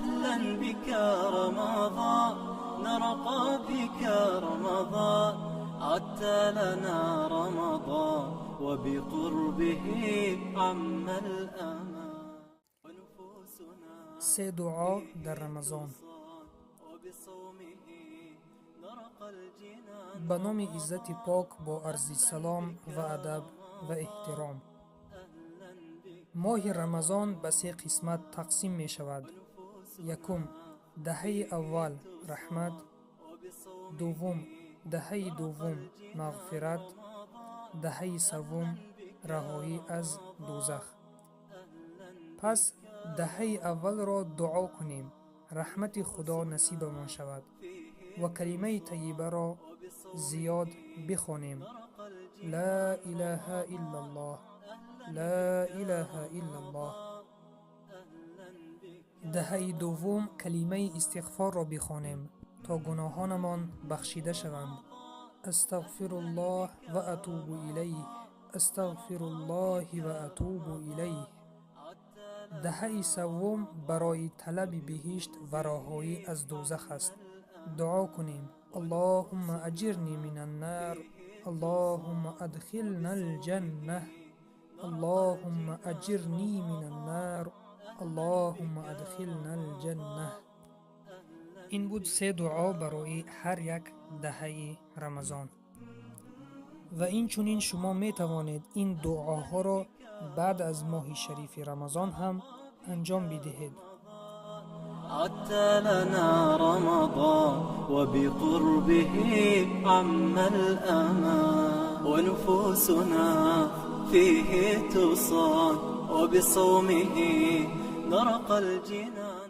أهلا بك رمضان، نرقى بك رمضان، عدت لنا رمضان، وبقربه عم الأمان. ونفوسنا Се дуо дар Рамазон. وبصومه نرقى الجنان. Ба номи Иззати Пок, бо арзи салом ва адаб ва эҳтиром. Моҳи Рамазон ба се қисмат тақсим мешавад. Якум, даҳаи аввал раҳмат, дуввум, даҳаи дуввум мағфират, даҳаи саввум раҳоӣ аз дӯзах. Пас даҳаи аввалро дуо кунем, раҳмати Худо насибамон шавад ва калимаи тайибаро зиёд бихонем: Ла илаҳа иллаллоҳ, ла илаҳа иллаллоҳ. Даҳаи дуввум калимаи истиғфорро бихонем, то гуноҳонамон бахшида шаванд: Астағфируллоҳ ва атубу илайҳ, астағфируллоҳи ва атубу илайҳ. Даҳаи саввум барои талаби биҳишт ва раҳоӣ аз дӯзах аст. Дуо кунем: Аллоҳумма аҷирни мин аннар, аллоҳумма адхилна алҷанна, аллоҳумма аҷирни мин аннар, аллоҳумма адхилна алҷанна. Ин буд се дуо барои ҳар як даҳаи Рамазон. Ва инчунин шумо метавонед ин дуоҳоро баъд аз моҳи шарифи Рамазон ҳам анҷом бидиҳед. عدت لنا رمضان، وبقربه عم الأمان، ونفوسنا فيه تصان، وبصومه نرقى الجنان.